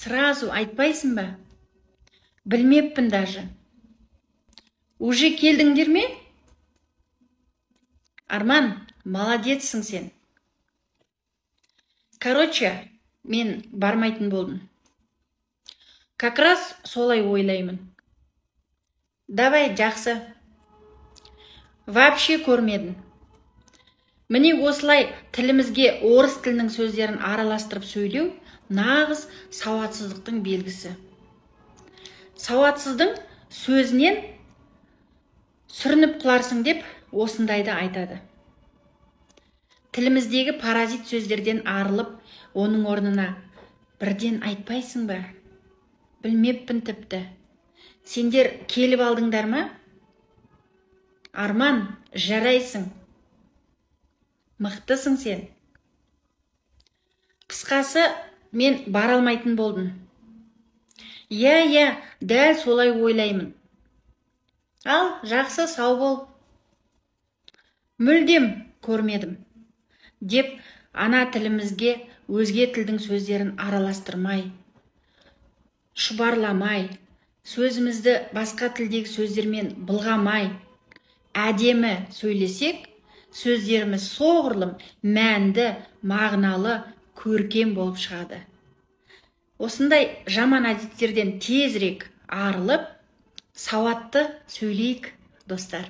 Сразу айтпайсың ба? Білмеппін даже. Уже келдіңдер ме? Арман, молодецсің сен. Короче, мен бармайтын болдым. Как раз солай ойлаймын. Давай, жақсы. Вообще көрмедім. Міне, осылай тілімізге орыс тілінің сөздерін араластырып сөйлеу нағыз сауатсыздықтың белгісі. Сауатсыздың сөзінен сүрініп құларсың деп осындайды айтады. Тіліміздегі паразит сөздерден арылып, оның орнына бірден айтпайсың ба? Білмеппін тіпті. Сендер келіп алдыңдар ма? Арман, жарайсың. Мықтысың сен. Қысқасы, мен бара алмайтын болдым. Иә, дәл солай ойлаймын. Ал, жақсы, сау бол. Мүлдем көрмедім деп ана тілімізге өзге тілдің сөздерін араластырмай, шұбарламай, сөзімізді басқа тілдегі сөздермен былғамай, әдемі сөйлесек, сөздеріміз соғұрлым мәнді, мағыналы, көркем болып шығады. Осындай жаман әдеттерден тезірек арылып, сауатты сөйлейік, достар.